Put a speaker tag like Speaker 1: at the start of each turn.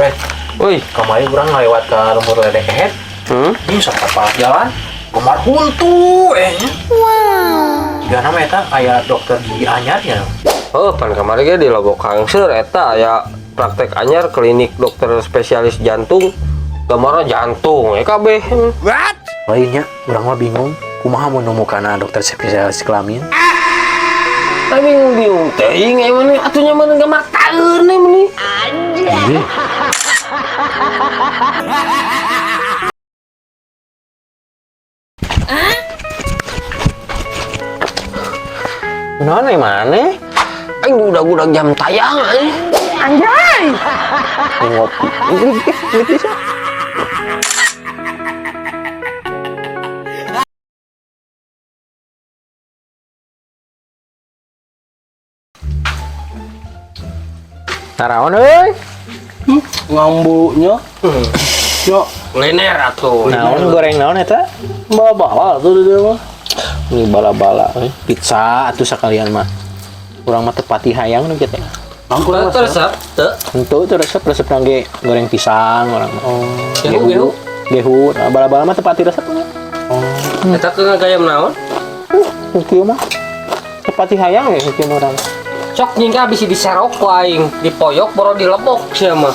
Speaker 1: Weh,
Speaker 2: Woi,
Speaker 1: kemarin urang ngalewat ke lembur ledek kehet. Ini sok kapal jalan. Gemar huntu eh. Wow. Gak nama eta aya dokter gigi anyar ya.
Speaker 2: Oh, pan kamari ge di Lobok Kangseur eta aya praktek anyar klinik dokter spesialis jantung. Gambarna jantung ya kabeh.
Speaker 1: Lainnya, urang mah bingung. Kumaha mun numukana dokter spesialis kelamin?
Speaker 2: Tapi bingung-bingung teuing aya mana atuh nya mana gambar taeun we meni.
Speaker 1: Iya.
Speaker 2: Naon we maneh? Aing udah-udah jam tayang aing. Anjay. Ngopi. Bisa.
Speaker 1: Naraon euy?
Speaker 3: Ngambunya. Yo,
Speaker 2: Kuliner atuh.
Speaker 1: Naon goreng naon eta?
Speaker 3: bala-bala tuh di dia mah.
Speaker 1: Ini bala-bala euy. Pizza atuh sakalian mah. Urang mah tepati hayang nu kitu.
Speaker 3: Angkur
Speaker 2: Teu resep, teu.
Speaker 1: Henteu teu resep resep ge goreng pisang urang mah.
Speaker 3: Oh.
Speaker 2: Gehu, gehu.
Speaker 1: Gehu, nah, bala-bala mah tepati resep mah.
Speaker 2: Eta ke ngagayam naon?
Speaker 1: Kieu mah. Tepati hayang ya kieu mah urang.
Speaker 2: Sok nyingka bisa diserok ku aing, dipoyok baru dilebok sia mah.